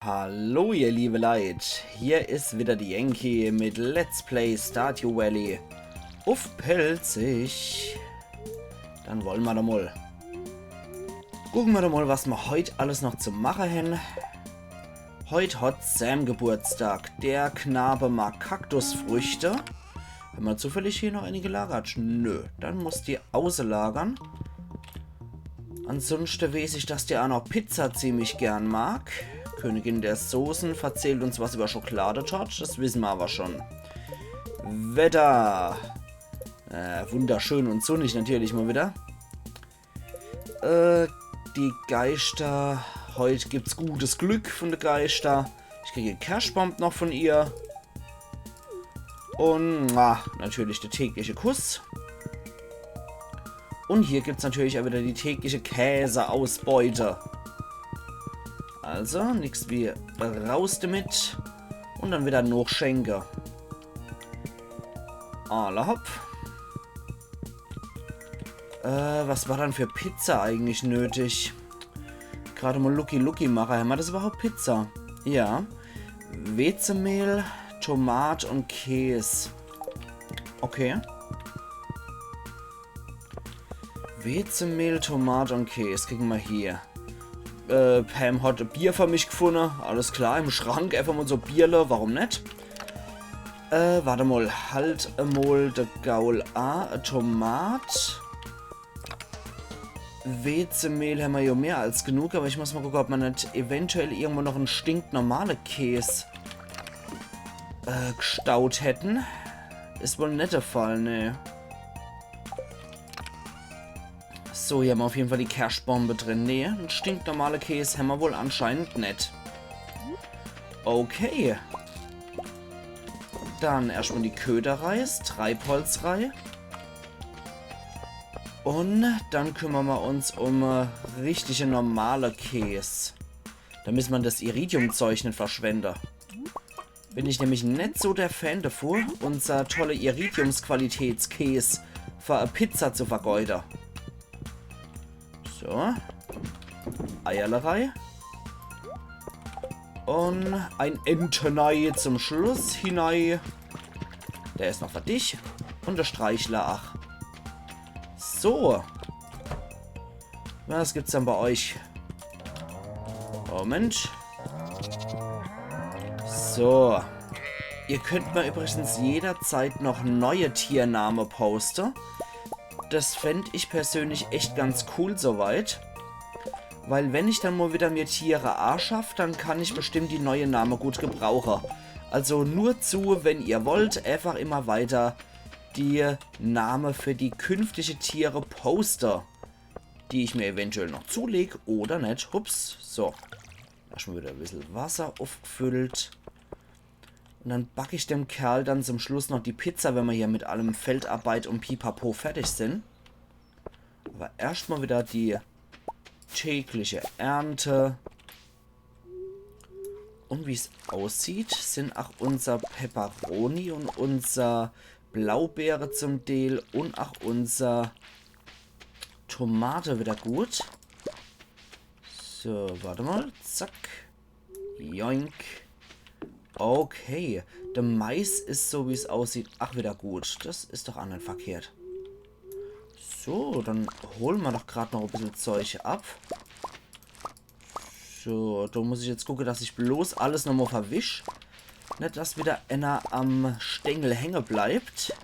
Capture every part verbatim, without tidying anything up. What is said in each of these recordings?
Hallo ihr liebe Leit, hier is wieder de Yankee mit Let's Play Stardew Valley uff Pälzisch. Dann wolle mer doch mol. Gucke mer doch mol, was mer heut alles noch zu mache hen. Heut hat Sam Geburtstag. Der Knabe mag Kaktusfrüchte. Hen mer zufällig hier noch einige gelagert? Nö, dann muss die außelagern. Ansunschte weeß ich, dass der aa noch Pizza ziemlich gern mag. Königin der Soßen verzählt uns was über Schokoladetort, das wisse mer awwer schon. Wetter. Äh, wunderschön und sunnig natürlich mol wieder. Äh, die Geischter. Heut gibt's gutes Glück von de Geischter. Ich krieg e Kerschbomb noch von ihr. Und ah, natürlich der tägliche Kuss. Und hier gibt's natürlich aa wieder die tägliche Käseausbeute. Also, nix wie raus damit. Und dann wieder nochschenke. Alla hopp. Äh, was war dann für Pizza eigentlich nötig? Grad mol Lucky Lucky mache. Hen mer das überhaupt Pizza? Ja. Wezemehl, Tomat und Käs. Okay. Wezemehl, Tomat und Käs. Kriege mer hier. Äh, Pam hat e Bier für mich gefunne. Alles klar, im Schrank. Einfach mol so Bierle. Warum net? Äh, wart emol. Halt emol de Gaul a. Tomat. Wezemehl hen mer jo mehr als genug, awwer ich muss mol gucke, ob mer net eventuell irgendwo noch en stinknormale Käs, äh, gstaut hätten. Is wohl net de Fall, ne. So, hier hen mer uff jeden Fall die Kerschbombe drin. Nee, en stinknormale Käs hen mer wohl anscheinend net. Okay. Dann erscht mol die Köder rei, Treibholz rei. Und dann kümmere mer uns um, äh, richtige normale Käs. Damit mer das Iridium-Zeug net verschwende. Bin ich nämlich net so der Fan davon, unser tolle Iridiumsqualitätskäs für e Pizza zu vergeude. So. Eierle rei. Und ein Entenei zum Schluss hinei. Der is noch für dich. Und der Streichler, ach. So. Was gibt's dann bei euch? Moment. So. Ihr könnt mer übrigens jederzeit noch neue Tiername poste. Das fänd ich persönlich echt ganz cool soweit. Weil wenn ich dann mol wieder mir Tiere aschaff, dann kann ich bestimmt die neue Name gut gebrauche. Also nur zu, wenn ihr wollt, einfach immer weiter die Name für die künftige Tiere poste, die ich mir eventuell noch zuleg oder net. Hups, so. Erscht mol wieder e bissel Wasser uffgefüllt. Und dann back ich dem Kerl dann zum Schluss noch die Pizza, wenn mer hier mit allem Feldarbeit und Pipapo fertig sin. Awwer erscht mol wieder die tägliche Ernte. Und wie's aussieht, sin ach unser Peperoni und unser Blaubeere zum Deel und ach unser Tomate wieder gut. So, wart mol. Zack. Joink. Okay. De Mais is, so wie's aussieht, ach wieder gut. Das is doch aa net verkehrt. So, dann hole mer doch grad noch e bissel Zeug ab. So, do muss ich jetzt gucke, dass ich bloß alles nochmol verwisch. Net, dass wieder eener am Stängel hänge bleibt.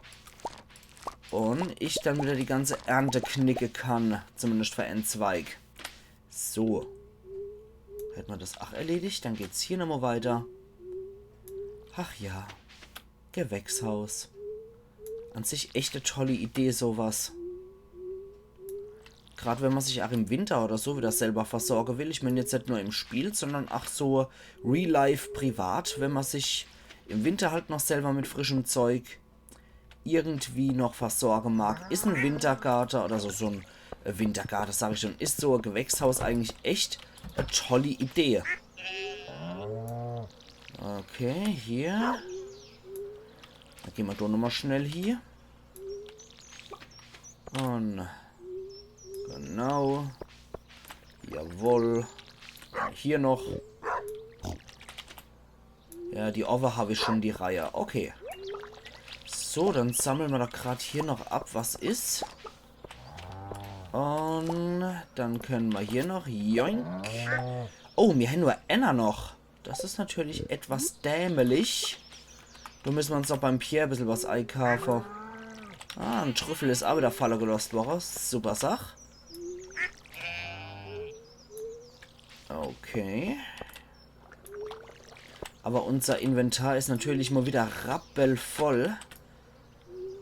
Und ich dann wieder die ganze Ernte knicke kann. Zumindest für en Zweig. So. Hätt mer das ach erledigt. Dann geht's hier nochmol weiter. Ach ja. Gewächshaus. An sich echt e tolle Idee, sowas. Grad wenn mer sich ach im Winter oder so wieder selber versorge will. Ich mään jetzt net nur im Spiel, sondern ach so real life privat, wenn mer sich im Winter halt noch selber mit frischem Zeug irgendwie noch versorge mag. Is en Wintergarte oder so, so en, äh, Wintergarte, sag ich schon, is so e Gewächshaus eigentlich echt e tolle Idee. Okay, hier. Dann gehn mer doch nochmol schnell hier. Und genau. Jawohl. Hier noch. Ja, die owwe hab ich schon, die Reihe. Okay. So, dann sammle mer doch grad hier noch ab, was is. Un dann könne mer hier noch. Joink. Oh, mir hen nur enner noch. Das is natürlich etwas dämlich. Do müsse mer uns noch beim Pierre e bissel was eikaafe. Ah, en Trüffel is aa wieder falle gelosst worre. Super Sach. Okay. Aber unser Inventar is natürlich mol wieder rappelvoll.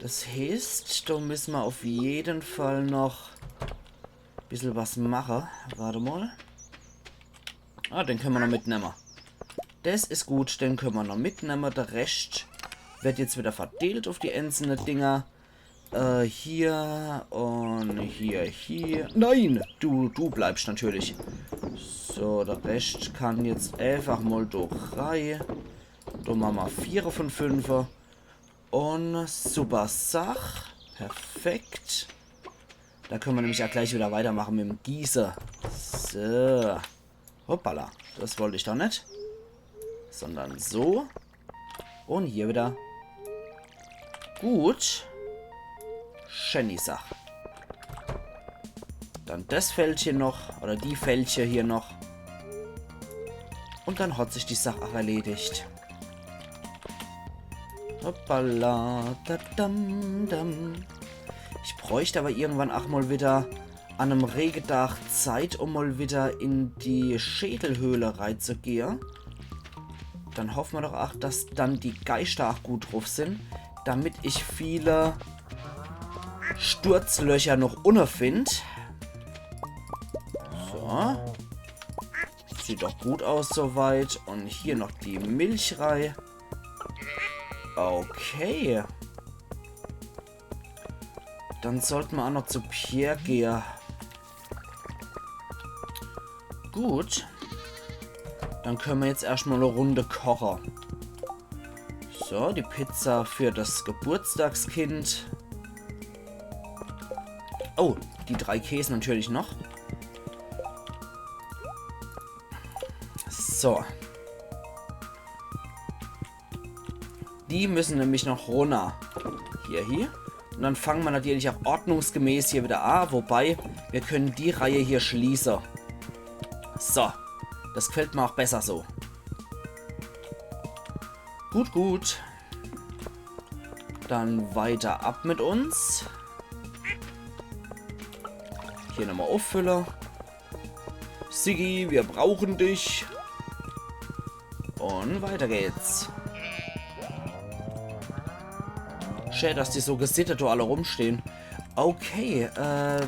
Das heeßt, do müsse mer auf jeden Fall noch e bissel was mache. Warte mol. Ah, den könne mer noch mitnemme. Das is gut, den könne mer noch mitnemme. Der Rescht wird jetzt wieder verdeelt auf die einzelne Dinger. Äh, hier un hier, hier. Nein, du, du bleibst natürlich. So, der Rescht kann jetzt einfach mol do rei. Do mache mer viere von fünfe. Un super Sach. Perfekt. Da könne mer nämlich aa gleich wieder weitermache mit em Gieße. So. Hoppala. Das wollt ich doch net. Sondern so. Un hier wieder. Gut. Schäni Sach. Dann das Feldche noch. Oder die Feldche hier noch. Un dann hat sich die Sach aa erledigt. Hoppala, da dam dam. Ich bräucht aber irgendwann aa mol wieder an em Regedag Zeit, um mol wieder in die Schädelhöhle reizugehe. Dann hoffe mer doch aa, dass dann die Geischter aa gut druf sin, damit ich viele Sturzlöcher noch unne find. So. Sieht doch gut aus soweit. Un hier noch die Milch rei. Okay. Dann sollte mer aa noch zu Pierre gehe. Gut. Dann könne mer jetzt erscht mol e Runde koche. So, die Pizza für das Geburtstagskind. Oh, die drei Käs natürlich noch. So. Die müsse nämlich noch runner. Hier, hier. Un dann fange mer natürlich aa ordnungsgemäß hier wieder aa. Wobei, mir könne die Reihe hier schließe. So. Das gefällt mer aa besser so. Gut, gut. Dann weiter ab mit uns. Hier nochmol uffülle. Siggi, mir brauche dich. Un weiter geht's. Schä, dass die so gesittet do alle rumstehn. Okay, äh,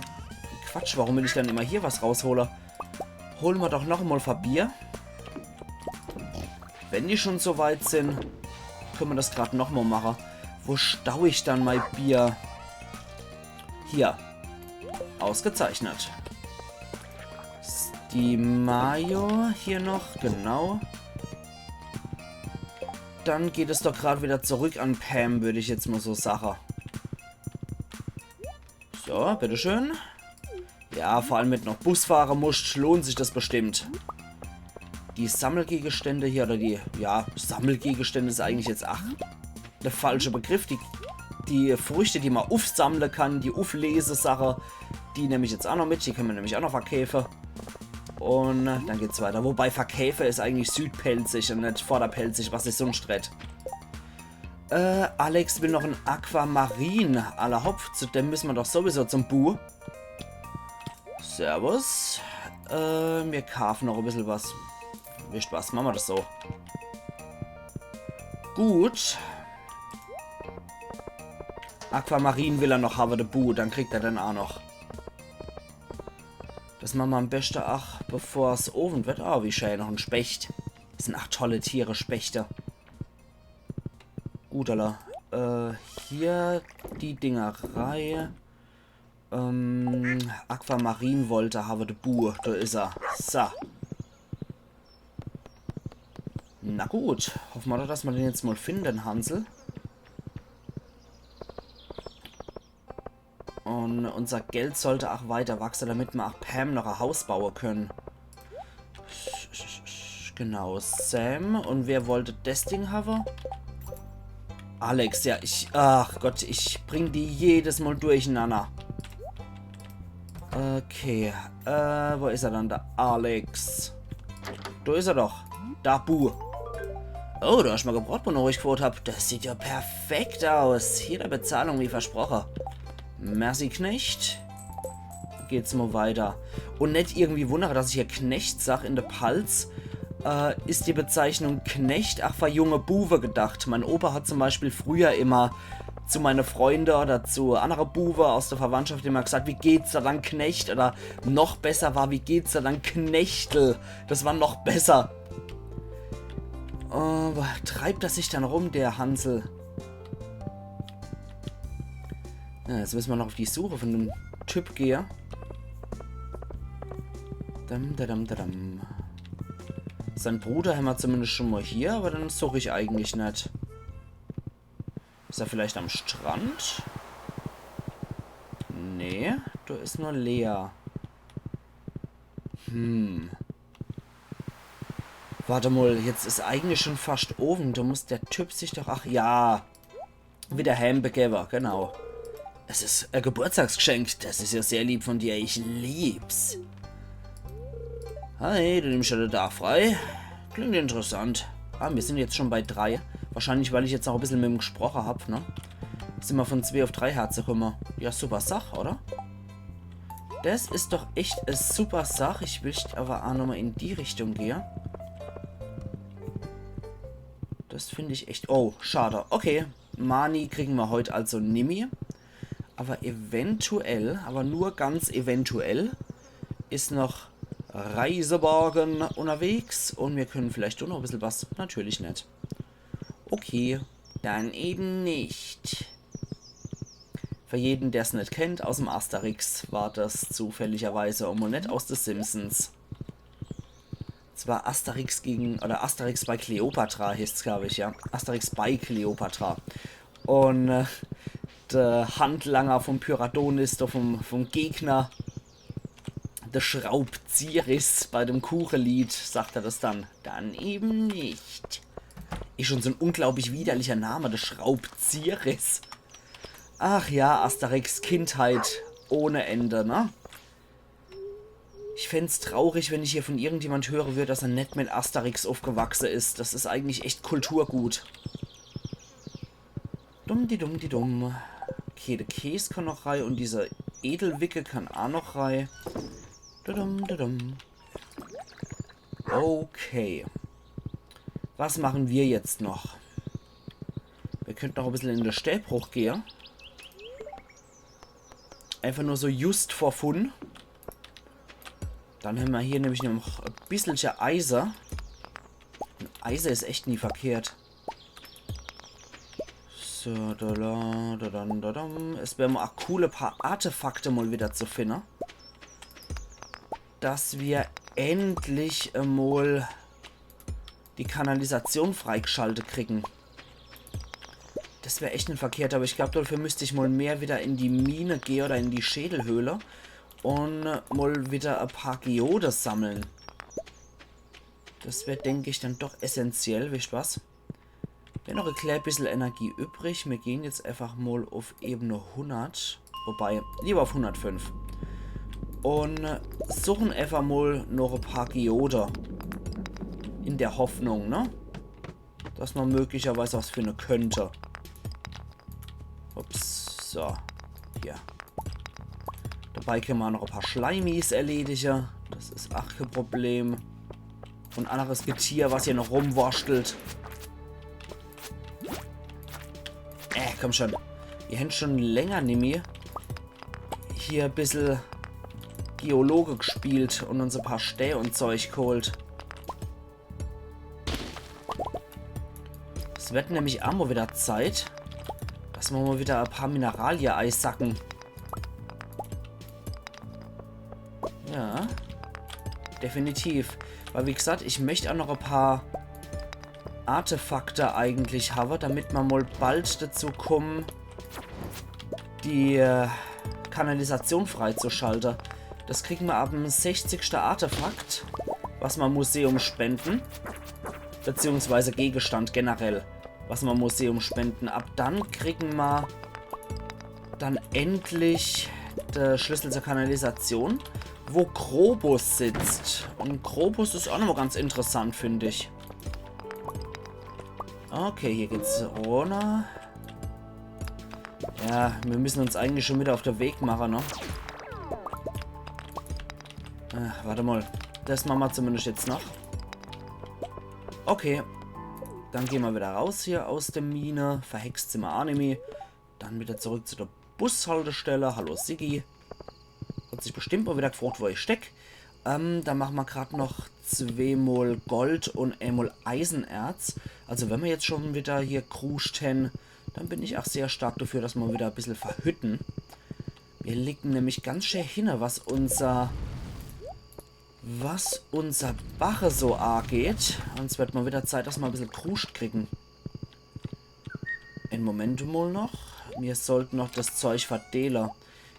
Quatsch, warum will ich dann immer hier was raushole? Hole mer doch noch mol e Bier. Wenn die schon so weit sin, könne mer das grad noch mol mache. Wo stau ich dann mei Bier? Hier. Ausgezeichnet. Die Mayo hier noch, genau. Dann geht es doch grad wieder zurück an Pam, würd ich jetzt mol so sache. So, bitteschön. Ja, vor allem, wenn du noch Bus fahre musst, lohnt sich das bestimmt. Die Sammelgegenstände hier, oder die, ja, Sammelgegenstände is eigentlich jetzt, ach, de falsche Begriff. Die, die Früchte, die ma ufsammle kann, die Uflese-Sache, die nemm ich jetzt aa noch mit. Die könne mer nämlich aa noch verkäfe. Un dann geht's weiter. Wobei verkäfe is eigentlich südpälzisch un net vorderpälzisch, was ich sunscht red. Äh, Alex will noch en Aquamarin. Alla hopp, zu dem müsse mer doch sowieso zum Bu. Servus. Äh, mir kaafe noch e bissel was. Wisst was, mache mer das so. Gut. Aquamarin will er noch hawwe, de Bu, dann kriegt er den aa noch. Das mache mer am beschte aa, bevor's Owend werd. Ah, wie schää, noch en Specht. Das sin aa tolle Tiere, Spechte. Gut, alla. Äh, hier die Dinger rei. Ähm, Aquamarin wollt er hawwe, de Bu, do is er. So. Na gut, hoffe mer doch, dass mer den jetzt mol finne, Hansel. Un unser Geld sollt aa weiter wachse, damit mer aa Pam noch e Haus baue könne. Genau, Sam. Un wer wollt des Ding hawwe? Alex, ja, ich, ach Gott, ich bring die jedes Mol durchenanner. Okay, äh, wo is er dann, de Alex? Do is er doch. De Bu. Oh, du hasch mol gebrot, wono ich gefroot hab. Des sieht ja perfekt aus. Hier die Bezahlung, wie versproche. Merci, Knecht. Geht's mol weiter. Un net irgendwie wunnere, dass ich hier Knecht sag. In de Palz, äh, is die Bezeichnung Knecht ach für junge Buwe gedacht. Mein Opa hat zum Beispiel früher immer zu meine Freunde oder zu annere Buwe aus de Verwandtschaft immer gesagt: „Wie geht's da dann, Knecht?“ Oder noch besser war: „Wie geht's da dann, Knechtel?“ Des war noch besser. Äh, wo treibt er sich dann rum, de Hansel? Ja, jetzt misse mer noch uff die Such vun dem Typ gehe. Dam, da, dam, da, dam. Sein Bruder hämmer zumindescht schun mol hier, awwer den such ich eigentlich net. Is er vielleicht am Strand? Nee, do is nur Lea. Hm. Wart mol, jetzt is eigentlich schun fascht Owend. Do muss de Typ sich doch, ach ja, widder hääm begewwe, genau. Es is e Geburtstagsgeschenk. Des is ja sehr lieb vun dir. Ich lieb's. Hi, du nimmscht jo de Dag frei. Klingt interessant. Ah, mir sin jetzt schun bei drei. Wahrscheinlich, weil ich jetzt ach e bissel mit em gesproche hab, ne? Sin mer vun zwee uff drei Herze kumme. Ja, super Sach, oder? Des is doch echt e super Sach. Ich will awwer ach nochmol in die Richtung gehe. Des find ich echt... Oh, schade. Okay. Marnie kriegen mer heut also nimmi. Awwer eventuell, awwer nur ganz eventuell, is noch Reisewagen unnerwegs un mir können vielleicht doch noch e bissel was. Natürlich net. Okay, dann eben net. Für jeden, der's net kennt, aus'm Asterix war des zufälligerweise un mol net aus de Simpsons. Zwar Asterix gegen, oder Asterix bei Kleopatra heeßt's, glaab ich, ja. Asterix bei Kleopatra. Un, äh, de Handlanger vum Pyradonis, do vum, vum Gegner, de Schraubzieris bei dem Kuchelied, sagt er des dann. Dann eben net. Is schun so en unglaublich widerlicher Name, de Schraubzieris. Ach ja, Asterix, Kindheit ohne Ende, ne? Ich fänd's traurig, wenn ich hier vun irgendjemand höre würd, dass er net mit Asterix uffgewachse is. Des is eigentlich echt Kulturgut. Dumm, di dumm, di dumm. Okay, de Kees kann noch rei un diese Edelwicke kann ach noch rei. Dudum, dudum. Okay. Was machen mer jetzt noch? Mir könnten noch e bissel in de Stäb hochgehe. Einfach nur so just for fun. Dann hämmer hier nämlich noch e bisselche Eise. Un Eise is echt nie verkehrt. So, da, da, da, da, da, da. Es wär mol ach cool, e paar Artefakte mol widder zu finne. Dass mer endlich emol die Kanalisation freigschalte kriegen. Des wär echt net verkehrt, awwer ich glaab, dafür müsst ich mol mehr widder in die Mine gehe oder in die Schädelhöhle un mol widder e paar Geode sammle. Des wär, denk ich, dann doch essentiell, wisst was? Mir hän noch e klää bissel Energie übrig. Mir gehn jetzt einfach mol uff Ebene hunnert. Wobei, liewer uff hunnertfünf. Un suchen einfach mol noch e paar Geode. In de Hoffnung, ne? Dass mer möglicherweise was finne könnt. Ups, so. Hier. Dabei kenne mer noch e paar Schleimis erledige. Des is ach kee Problem. Un anneres Getier, was hier noch rumworschtelt. Äh, komm schun. Mir hän schun länger nimmi hier e bissel Geologe gespielt un uns e paar Stää un Zeug geholt. Es werd nämlich ach mol widder Zeit, dass mer mol widder e paar Mineralie eisacke. Ja. Definitiv. Weil, wie gesagt, ich möcht ach noch e paar Artefakte eigentlich hawwe, damit mer mol bald dazu kumme, die, äh, Kanalisation freizuschalte. Des kriegen mer ab em sechzigschte Artefakt, was ma Museum spenden. Beziehungsweise Gegenstand generell, was ma Museum spenden. Ab dann kriegen ma dann endlich de Schlüssel zur Kanalisation, wo Krobus sitzt. Und Krobus is auch nochmal ganz interessant, find ich. Okay, hier geht's runner. Ja, wir müssen uns eigentlich schon wieder auf de Weg machen, ne? Äh, warte mal. Das machen wir zumindest jetzt noch. Okay. Dann gehen wir wieder raus hier aus der Mine. Verhext sind wir auch nimmi. Dann wieder zurück zu der Bushaltestelle. Hallo Siggi. Hat sich bestimmt mal wieder gefragt, wo ich steck. Ähm, dann machen wir grad noch zweemol Gold und einmal Eisenerz. Also wenn wir jetzt schon wieder hier kruscht hen, dann bin ich auch sehr stark dafür, dass wir wieder ein bisschen verhütten. Wir liegen nämlich ganz schön hinne, was unser, was unser Barre so angeht. Und es wird mal wieder Zeit, dass wir ein bisschen kruscht kriegen. Ein Moment mal noch. Wir sollten noch das Zeug verdeele.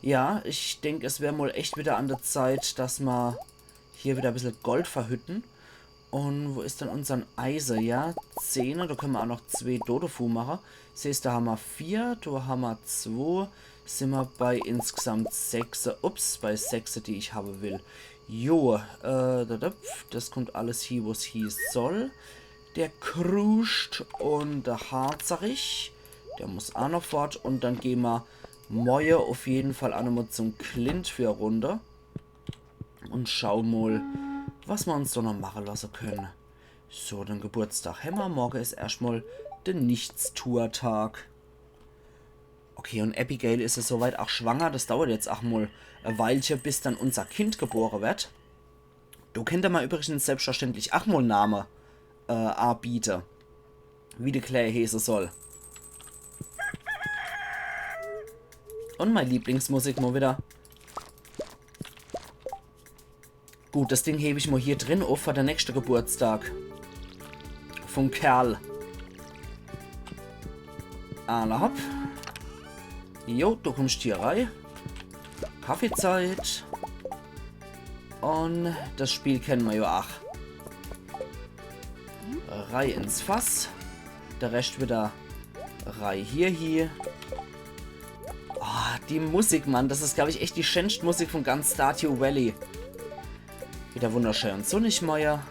Ja, ich denk, es wär mal echt wieder an der Zeit, dass ma hier wieder ein bisschen Gold verhütten. Und wo is dann unsern Eise? Ja, zehne, da können wir auch noch zwei Dodefu machen. Siehst, da haben wir vier, da haben wir zwei. Sind wir bei insgesamt sechse. Ups, bei sechse, die ich haben will. Jo, äh, da, da, das kommt alles hie, wo's hie soll. Der Kruscht und der Harzerich. Der muss auch noch fort. Und dann gehen wir morje auf jeden Fall auch nochmal zum Clint für eine Runde. Und schauen mal, was wir uns da noch machen lassen können. So, den Geburtstag hämmer. Morgen ist erstmal der Nichtstour-Tag. Okay, und Abigail ist es soweit auch schwanger. Das dauert jetzt auch mal ein Weilchen, bis dann unser Kind geboren wird. Du könnt ma übrigens selbstverständlich auch mal Name äh, anbieten, wie die Claire heißen soll. Und meine Lieblingsmusik mal wieder. Gut, das Ding hebe ich mal hier drin auf für den nächsten Geburtstag. Vom Kerl. Alla hopp. Jo, du kommst hier rein. Kaffeezeit. Und das Spiel kennen wir ja auch. Rein ins Fass. Der Rest wieder rein hier, hier. Ah, die Musik, Mann. Das ist, glaub ich, echt die schönste Musik von ganz Stardew Valley. Wieder wunderschön. So nicht mehr.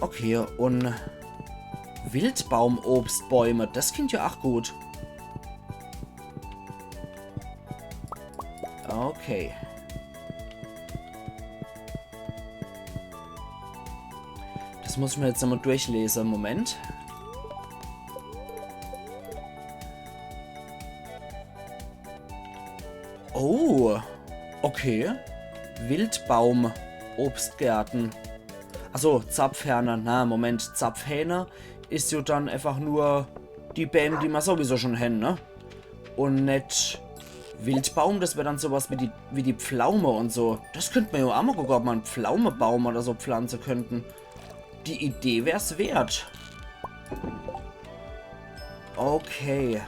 Okay, und Wildbaumobstbäume. Das klingt ja auch gut. Okay. Das muss ich mir jetzt nochmal durchlesen. Moment. Oh, okay. Wildbaum, Obstgärten. Achso, Zapfhähne. Na, Moment, Zapfhähne is ja dann einfach nur die Bäm, die ma sowieso schon hen, ne? Und net Wildbaum, das wär dann sowas wie die, wie die Pflaume und so. Das könnt ma ja auch mal gucken, ob ma einen Pflaumebaum oder so pflanzen könnten. Die Idee wär's wert. Okay.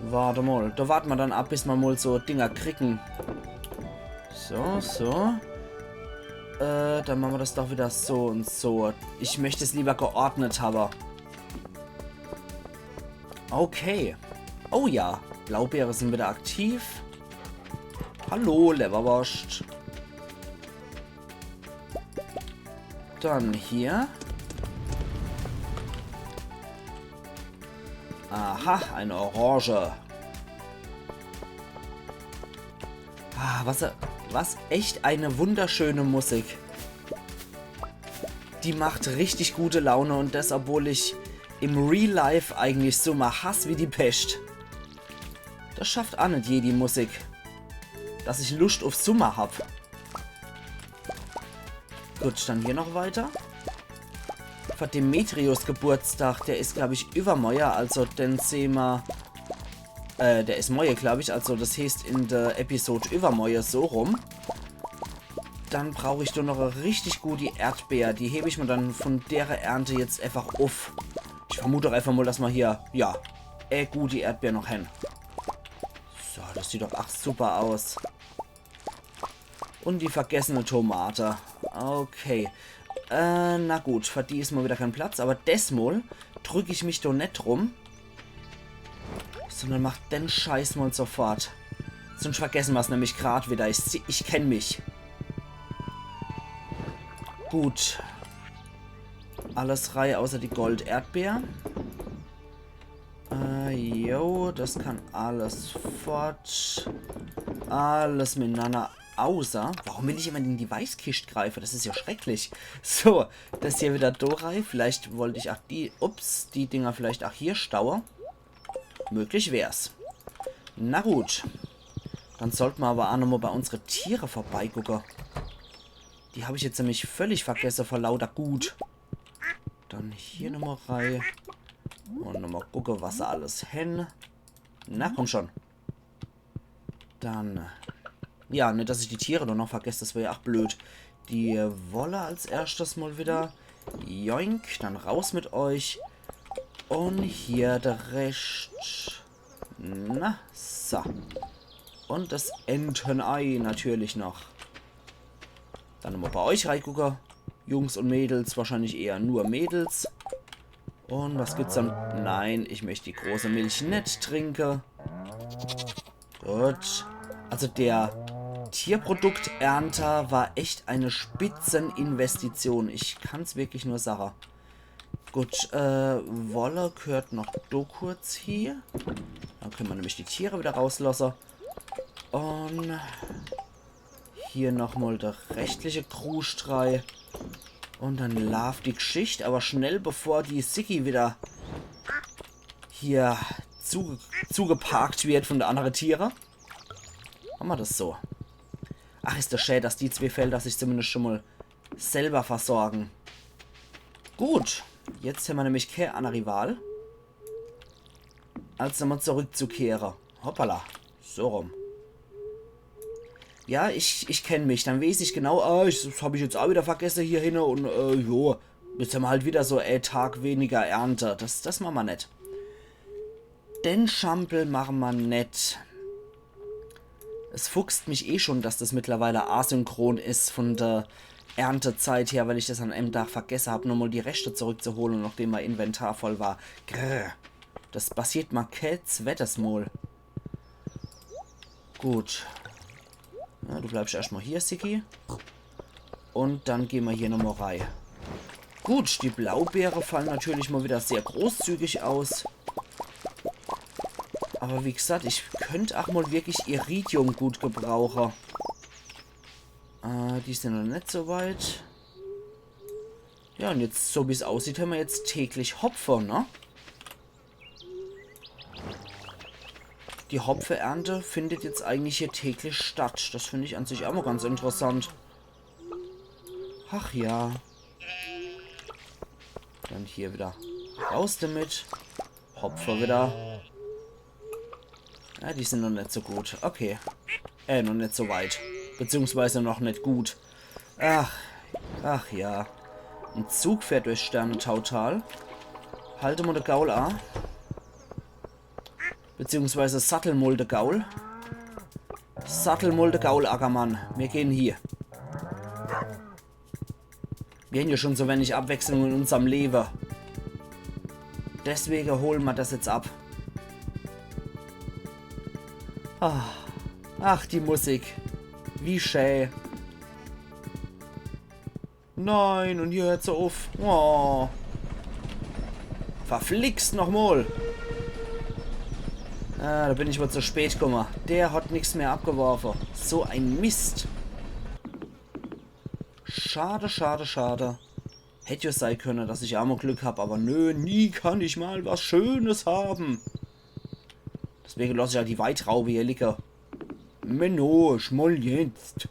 Warte mal, da warten wir dann ab, bis wir mal so Dinger kriegen. So, so. Äh, dann machen wir das doch wieder so und so. Ich möchte es lieber geordnet haben. Okay. Oh ja, Blaubeere sind wieder aktiv. Hallo, Leberwurst. Dann hier. Aha, eine Orange. Ah, was, was echt eine wunderschöne Musik. Die macht richtig gute Laune und das, obwohl ich im Real Life eigentlich Summer hass wie die Pest. Das schafft auch net jede Musik, dass ich Lust auf Summer hab. Gut, dann hier noch weiter. Für Demetrius Geburtstag, der is, glaub ich, übermorje, also den sehen wir, äh, der is morje, glaub ich, also das heißt in der Episode übermorje so rum. Dann brauch ich nur noch eine richtig gute Erdbeer. Die hebe ich mir dann von dere Ernte jetzt einfach auf. Ich vermute doch einfach mal, dass wir hier, ja, äh, gute Erdbeer noch hen. So, das sieht doch ach super aus. Und die vergessene Tomate. Okay. Äh, na gut, für die is mol wieder kein Platz, aber desmol drück ich mich doch net drum. Sondern mach den Scheiß mol sofort. Sonst vergessen mer's nämlich grad wieder. Ich, sie- ich kenn mich. Gut. Alles rei außer die Gold-Erdbeer. Äh, jo, das kann alles fort. Alles miteinander. Außer, warum will ich immer in die Weißkischt greife? Das is ja schrecklich. So, das hier wieder do rei. Vielleicht wollt ich auch die, ups, die Dinger vielleicht auch hier staue. Möglich wär's. Na gut. Dann sollt mer aber auch nochmal bei unsere Tiere vorbeigucke. Die hab ich jetzt nämlich völlig vergesse vor lauter Gut. Dann hier nochmal rei. Und nochmal gucke, was se alles hen. Na, komm schon. Dann. Ja, net, dass ich die Tiere doch noch vergesse, das wär ja auch blöd. Die Wolle als erstes mal wieder. Joink, dann raus mit euch. Und hier der Rest. Na, so. Und das Entenei natürlich noch. Dann nochmal bei euch reigucke. Jungs und Mädels, wahrscheinlich eher nur Mädels. Und was gibt's dann? Nein, ich möchte die große Milch net trinke. Gut. Also der Tierprodukternter war echt eine Spitzeninvestition. Ich kann's wirklich nur sage. Gut, äh, Wolle gehört noch do kurz hier. Dann können wir nämlich die Tiere wieder rauslassen. Und hier nochmal der restliche Kruscht rei. Und dann laaft die Gschicht, aber schnell, bevor die Siggi wieder hier zuge zugeparkt wird von der andere Tiere. Mache mer das so. Ach, is das schä, dass die zwee Felder sich zumindest schon mal selber versorgen. Gut, jetzt hämmer nämlich kä annere Wahl, als nochmal zurückzukehre. Hoppala, so rum. Ja, ich, ich kenn mich. Dann weeß ich genau, ah, ich, das hab ich jetzt auch wieder vergesse hier hinne und, äh, jo, jetzt hämmer halt wieder so, äh, Tag weniger Ernte. Das, das mache mer net. Den Schampel mache mer net. Es fuchst mich eh schon, dass das mittlerweile asynchron is von der Erntezeit her, weil ich das an einem Tag vergesse hab, nochmal die Reste zurückzuholen, nachdem mein Inventar voll war. Grrr. Das passiert mal kä zweites Mal. Gut. Ja, du bleibst erstmal hier, Siggi. Und dann gehen wir hier nochmal rei. Gut, die Blaubeere fallen natürlich mal wieder sehr großzügig aus. Aber wie gesagt, ich könnt auch mal wirklich Iridium gut gebrauchen. Äh, die sind noch nicht so weit. Ja, und jetzt, so wie's aussieht, haben wir jetzt täglich Hopfe, ne? Die Hopfeernte findet jetzt eigentlich hier täglich statt. Das finde ich an sich auch mal ganz interessant. Ach ja. Dann hier wieder raus damit. Hopfe wieder. Ja, die sind noch nicht so gut. Okay. Äh, noch nicht so weit. Beziehungsweise noch nicht gut. Ach, ach ja. Ein Zug fährt durchs Sternentautal. Halte mal de Gaul a. Beziehungsweise sattel mal de Gaul. Sattel mal de Gaul, Ackermann. Wir gehen hier. Wir haben ja schon so wenig Abwechslung in unserem Leben. Deswegen holen wir das jetzt ab. Ah. Ach, die Musik. Wie schä. Nein, und hier hört sie auf. Oh. Verflixt nochmal. Ah, da bin ich wohl zu spät gekommen. Der hat nichts mehr abgeworfen. So ein Mist. Schade, schade, schade. Hätt ja sei können, dass ich auch mal Glück hab, aber nö, nie kann ich mal was Schönes haben. Deswegen lass ich ja die Weitraube hier liegen. Menno, schmoll jetzt.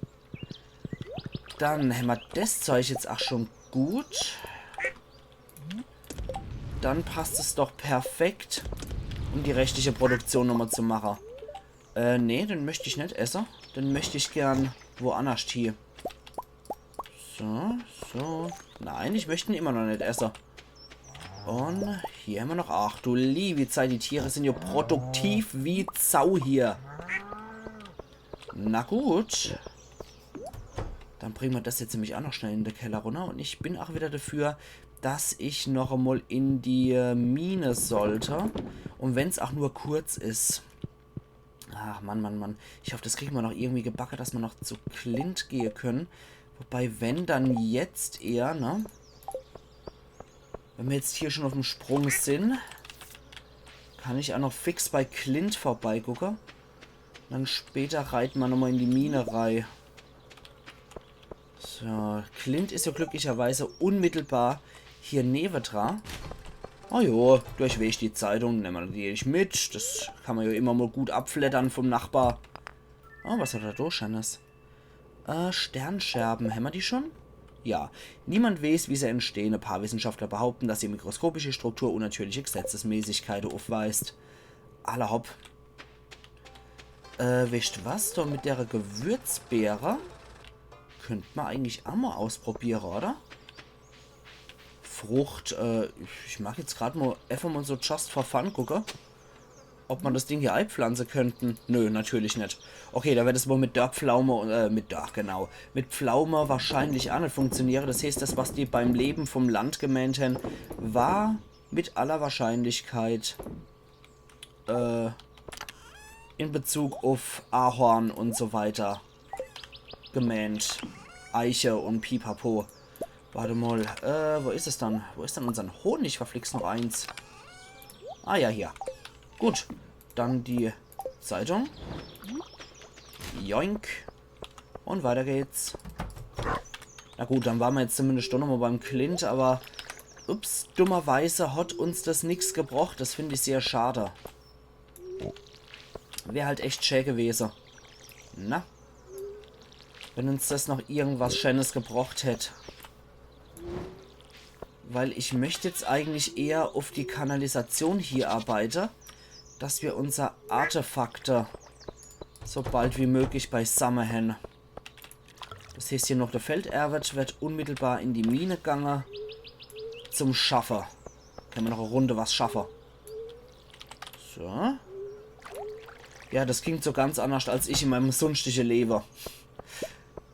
Dann hämmer das Zeug jetzt auch schon gut. Dann passt es doch perfekt, um die restliche Produktion nochmal zu machen. Äh, nee, den möcht ich net esse. Den möcht ich gern woannerscht hie. So, so. Nein, ich möcht en immer noch net esse. Und hier hämmer noch. Ach du liebi Zeit, die Tiere sind ja produktiv wie Sau hier. Na gut. Dann bringe mer das jetzt nämlich ach noch schnell in de Keller runner. Un ich bin ach wieder dafür, dass ich noch emol in die, äh, Mine sollt. Un wenn's ach nur kurz is. Ach, Mann, Mann, Mann. Ich hoff, das kriege mer noch irgendwie gebacke, dass mer noch zu Clint gehe könne. Wobei, wenn, dann jetzt eher, ne? Wenn mer jetzt hier schon uff'm Sprung sin, kann ich ach noch fix bei Clint vorbeigucke. Dann später reite mer nochmol in die Mine rei. So, Clint is jo glücklicherweise unmittelbar hier newedra. Oh jo, durchweg die Zeitung, nemme mer natürlich mit. Das kann mer jo immer mol gut abfleddere vom Nachbar. Oh, was hat er do Scheenes? Äh, Sternscherben, hämmer die schon? Ja. Niemand weeß, wie se entstehn. E paar Wissenschaftler behaupten, dass ihr mikroskopische Struktur unnatürliche Gesetzesmäßigkeite uffweist. Alla hopp. Äh, weescht was? Do mit dere Gewürzbeere könnt mer eigentlich ach mol ausprobiere, oder? Frucht, äh, ich mag jetzt grad mol efach mol so just for fun gucke, ob mer das Ding hier eipflanze könnten. Nö, natürlich net. Okay, do werd es wohl mit der Pflaume, äh, mit der, genau, mit Pflaume wahrscheinlich ach net funktioniere. Das heeßt, das, was die beim Leben vom Land gemeent hen, war mit aller Wahrscheinlichkeit, äh, in Bezug uff Ahorn un so weiter gemeent. Eiche un Pipapo. Wart mol, äh, wo is es dann? Wo is dann unsern Honig? Verflixt noch eens. Ah ja, hier. Gut, dann die Zeitung. Joink. Un weiter geht's. Na gut, dann ware mer jetzt zumindest doch nochmol beim Clint, awwer ups, dummerweise hat uns das nix gebrocht. Das find ich sehr schade. Wär halt echt schä gewese. Na? Wenn uns das noch irgendwas Scheenes gebrocht hätt. Weil ich möcht jetzt eigentlich eher uff die Kanalisation hier arbeite, dass mer unser Artefakte so bald wie möglich beisamme hen. Das heeßt, hier noch de Felderwet werd unmittelbar in die Mine gange. Zum Schaffe. Kenne mer noch e Runde was schaffe. So. Ja, das klingt so ganz annerscht als ich in meinem sunschtije Lewe.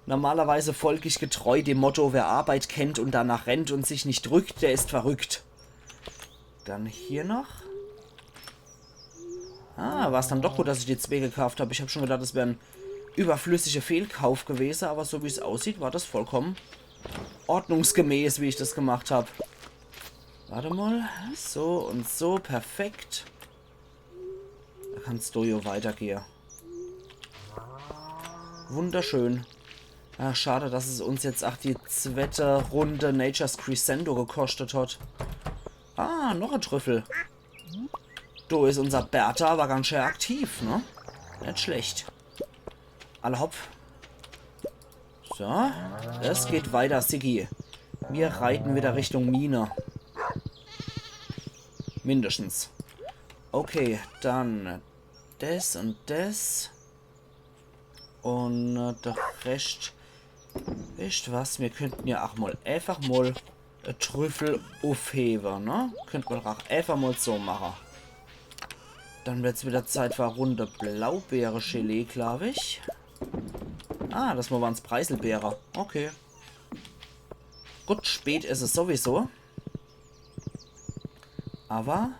Normalerweise folg ich getreu dem Motto, wer Arbeit kennt und danach rennt und sich nicht drückt, der ist verrückt. Dann hier noch. Ah, war's dann doch gut, dass ich die zwee gekauft hab. Ich hab schon gedacht, das wär en überflüssige Fehlkauf gewese, awwer so wie's aussieht, war das vollkommen ordnungsgemäß, wie ich das gemacht hab. Wart mol. So un so, perfekt. Do kannst du jo weitergehe. Wunderschön. Ach, schade, dass es uns jetzt ach die zwette Runde Nature's Crescendo gekoscht hat. Ah, noch e Trüffel. Do is unser Bertha awwer ganz schä aktiv, ne? Net schlecht. Alla hopp. So, es geht weiter, Siggi. Mir reite wieder Richtung Mine. Mindestens. Okay, dann des un des. Un, äh, de Rescht. Weescht was, mir könnten jo ach mol eefach mol e Trüffel uffhewe, ne? Könnt mer doch ach eefach mol so mache. Dann werd's wieder Zeit für e Runde Blaubeere-Gelee, glaab ich. Ah, des Mol waren's Preiselbeere. Okay. Gut, spät is es sowieso. Awwer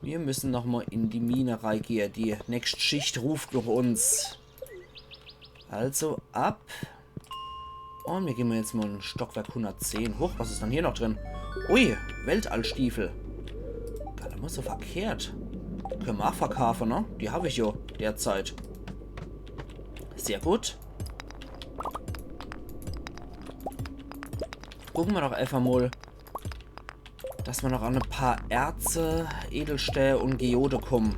mir müssen noch mol in die Mine reigehe. Die nächst Schicht ruft noch uns. Also ab. Un mir gehn mol jetzt mol in Stockwerk hundertzehn. Huch, was is dann hier noch drin? Ui, Weltallstiefel. Gar net mol so verkehrt. Könne mer ach verkaafe, ne? Die hab ich jo derzeit. Sehr gut. Gucke mer doch eefach mol, dass mer noch an e paar Erze, Edelstää un Geode kumme.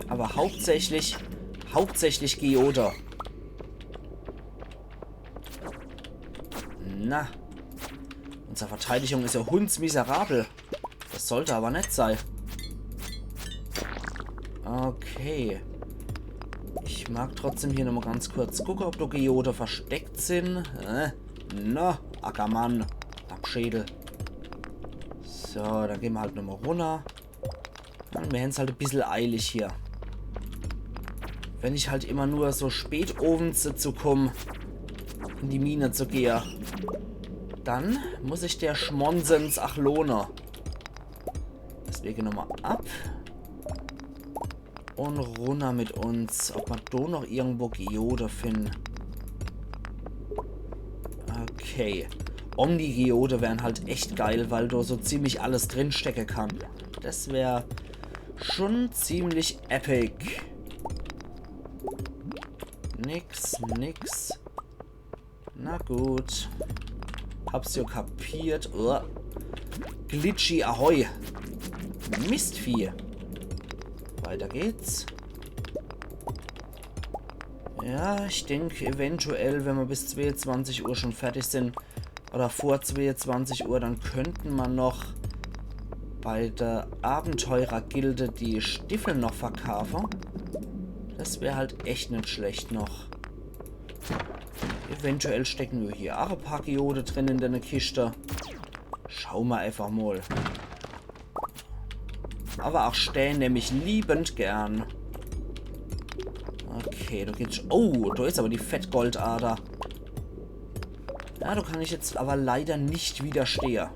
Awwer hauptsächlich, hauptsächlich Geode. Na. Unser Verteidigung is jo hundsmiserabel. Des sollt awwer net sei. Okay. Ich mag trotzdem hier nochmol ganz kurz gucke, ob do Geode versteckt sin. Äh, na, Ackermann. Dampschädel. So, dann gehn mer halt nochmol runner. Un mir hän's halt e bissel eilig hier. Wenn ich halt immer nur so spät owends dazu komm, in die Mine zu gehe, dann muss sich der Schmonsens ach lohne. Deswege nochmal ab. Und runner mit uns. Ob ma do noch irgendwo Geode finden. Okay. Omni-Geode wären halt echt geil, weil do so ziemlich alles drinstecke kann. Das wär schon ziemlich epic. Nix, nix. Na gut. Hab's jo kapiert. Uah. Glitchy, ahoi. Mistvieh. Weiter geht's. Ja, ich denk, eventuell, wenn ma bis zweeunzwanzig Uhr schon fertig sind, oder vor zweeunzwanzig Uhr, dann könnten ma noch bei der Abenteurergilde die Stiefel noch verkaufen. Das wär halt echt net schlecht noch. Eventuell stecken jo hier ach e paar Geode drin in de Kischte. Schau ma einfach mal. Aber ach Stää nemm ich liebend gern. Okay, do geht's. Oh, do is aber die Fettgoldader. Ja, do kann ich jetzt aber leider net widerstehe.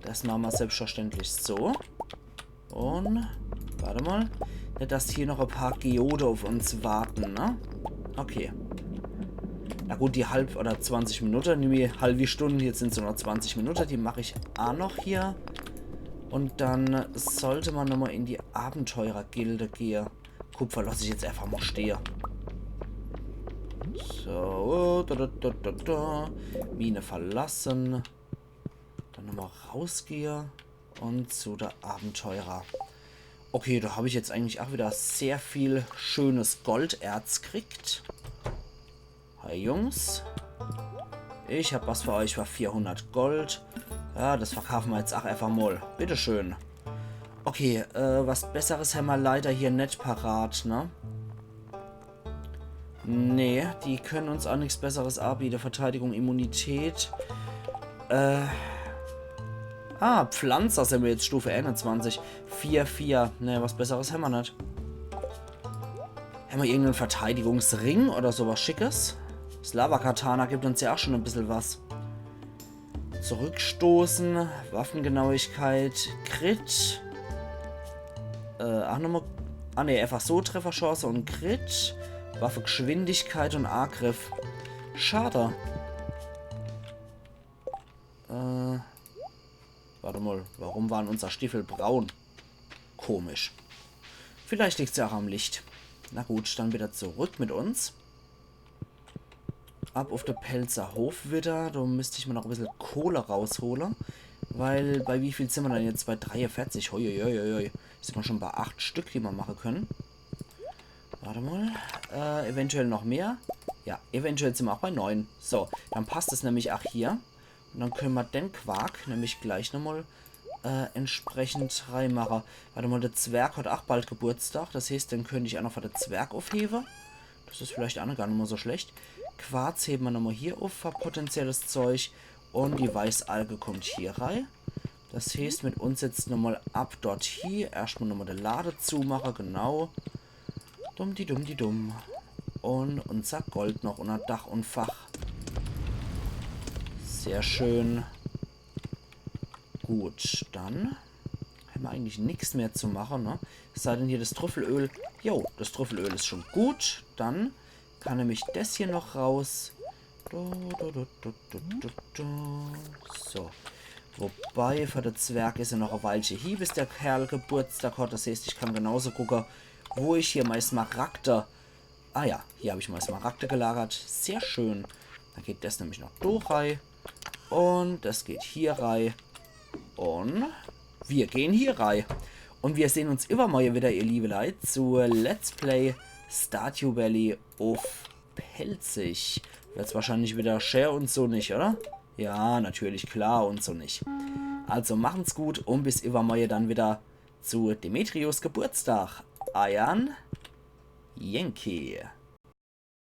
Das mache ma selbstverständlich so. Und, warte mal. Net, dass hier noch e paar Geode auf uns warten, ne? Okay. Na gut, die halb oder zwanzig Minuten, die halbe Stunde, jetzt sind's nur noch zwanzig Minuten, die mach ich ach noch hier. Und dann sollte ma nochmal in die Abenteurergilde gehe. Kupfer lass ich jetzt einfach mal stehe. So, da, da, da, da, da. Mine verlassen. Dann nochmal rausgehe. Und zu der Abenteurer. Okay, do hab ich jetzt eigentlich ach wieder sehr viel schönes Golderz kriegt. Hi Jungs. Ich hab was für euch für vierhundert Gold. Ja, das verkaufen ma jetzt ach einfach mal. Bitteschön. Okay, äh, was Besseres hämmer leider hier net parat, ne? Nee, die können uns ach nix Besseres abiete. Verteidigung, Immunität. Äh. Ah, Pflanzer sind wir jetzt Stufe einundzwanzig. Vier, vier. Nee, was Besseres hämmer net. Hämmer irgenden Verteidigungsring oder so was Schickes? Das Lava-Katana gibt uns ja ach schon e bissel was. Zurückstoßen, Waffengenauigkeit, Crit. Äh, ach nochmal. Ah ne, einfach so Trefferchance und Crit. Waffe Geschwindigkeit und Angriff. Schade. Äh, warte mal, warum waren unser Stiefel braun? Komisch. Vielleicht liegt's ja ach am Licht. Na gut, dann wieder zurück mit uns. Ab auf de Pälzer Hof wieder. Do müsst ich mal noch e bissel Kohle raushole. Weil, bei wie viel sind wir denn jetzt? Bei dreiundvierzig. Hoi, hoi, hoi, hoi. Sind wir schon bei acht Stück, die wir machen können. Warte mal. Äh, eventuell noch mehr. Ja, eventuell sind wir auch bei neun. So, dann passt es nämlich auch hier. Und dann können wir den Quark nämlich gleich nochmal äh, entsprechend reinmache. Warte mal, der Zwerg hat auch bald Geburtstag. Das heißt, den könnte ich auch noch für den Zwerg aufheben. Das ist vielleicht auch gar nicht mal so schlecht. Quarz heben wir nochmal hier auf für potenzielles Zeug. Und die Weißalge kommt hier rein. Das heißt, mit uns jetzt nochmal ab dorthin. Erstmal nochmal den Lade zumachen, genau. Dumm die dumm die dumm. Und unser Gold noch unter Dach und Fach. Sehr schön. Gut, dann haben wir eigentlich nichts mehr zu machen, ne? Es sei denn hier das Trüffelöl. Jo, das Trüffelöl ist schon gut. Dann kann nämlich das hier noch raus. Du, du, du. So. Wobei, für den Zwerg ist ja noch ein Weilchen hin, bis der Kerl Geburtstag hat. Das heißt, ich kann genauso gucken, wo ich hier meine Smaragde. Ah ja, hier habe ich meine Smaragde gelagert. Sehr schön. Dann geht das nämlich noch da rein. Und das geht hier rein. Und wir gehen hier rein. Und wir sehen uns übermorgen wieder, ihr liebe Leute, zu Let's Play Stardew Valley auf Pälzisch. Wird's wahrscheinlich wieder schä und so nicht, oder? Ja, natürlich, klar und so nicht. Also machen's gut und bis übermorgen dann wieder zu Demetrius Geburtstag. Eiern Yankee.